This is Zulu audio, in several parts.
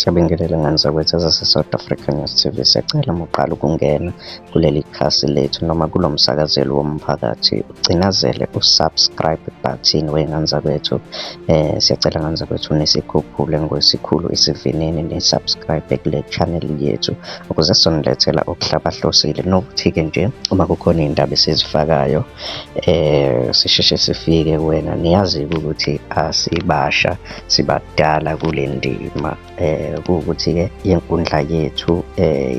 Siyabingelela ngane zakwethu ezase-South Africa News TV. Siyacela uma uqala ukungena kuleli khasi lethu noma kulo msakazelo womphakathi ucinazele u-subscribe button wey'ngane zakwethu. Siyacela ngane zakwethu nisikhuphule ngesikhulu isivinini ni-subscribe kule channel yethu ukuze sizonilethela okuhlabahlosile nokuthi-ke nje uma kukhona iy'ndaba esizifakayo sisheshe sifike kuwena. Niyazi-ke ukuthi asibasha sibadala kule ndima kuwukuthi-ke inkundla yethu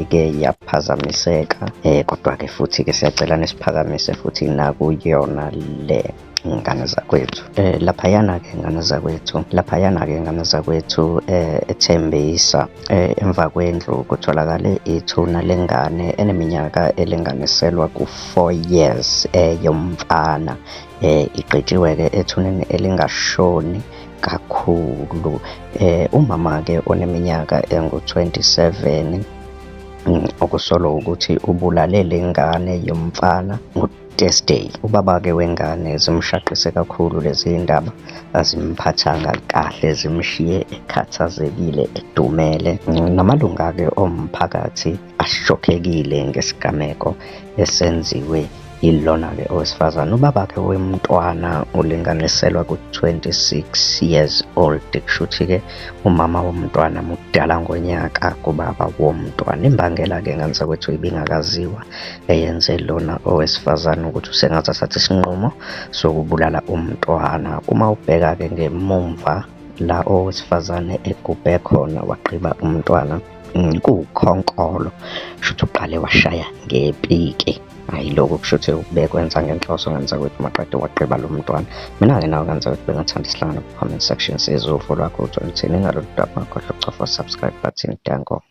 ike yaphazamiseka kodwa-ke futhi-ke siyacela nisiphakamise futhi nakuyona le ngane zakwethu. Laphayana-ke ngane zakwethu, laphayana-ke ngane zakwethu eThembisa emva kwendlu kutholakale ithuna lengane eneminyaka elinganiselwa ku-4 years yomfana. Igqitshiwe-ke ethuneni elingashoni kakhulu. Umama-ke oneminyaka engu-27 okusolwa ukuthi ubulale le ngane yomfana ngo-Thursday. Ubaba-ke wengane zimshaqise kakhulu lezi ndaba, azimphathanga kahle, zimshiye ekhathazekile, edumele. Namalunga-ke omphakathi ashokhekile ngesigameko esenziwe yilona-ke owesifazane. Ubaba-ke womntwana ulinganiselwa ku-26 years old, kushuthi-ke umama womntwana mudala ngonyaka kubaba womntwana. Imbangela-ke ngane zakwethu ibingakaziwa eyenze lona owesifazane ukuthi usengaze athathe isinqumo sokubulala umntwana. Uma ubheka-ke ngemumva la owesifazane egubhe khona wagqiba umntwana kuwukhonkolo, kushuthi uqale washaya ngepiki. Hhayi lokhu kushuthi ubekwenza ngenhloso ngane zakwethu maqede wagqiba lo mntwana. Mina-ke nawe ngane zakwethu bengathanda sihlangane ku-comment section sizwe uvo lwakho ukuthi luthini ngalolu daba. Ungakhohlwa ukucofa u-subscribe button. Danko.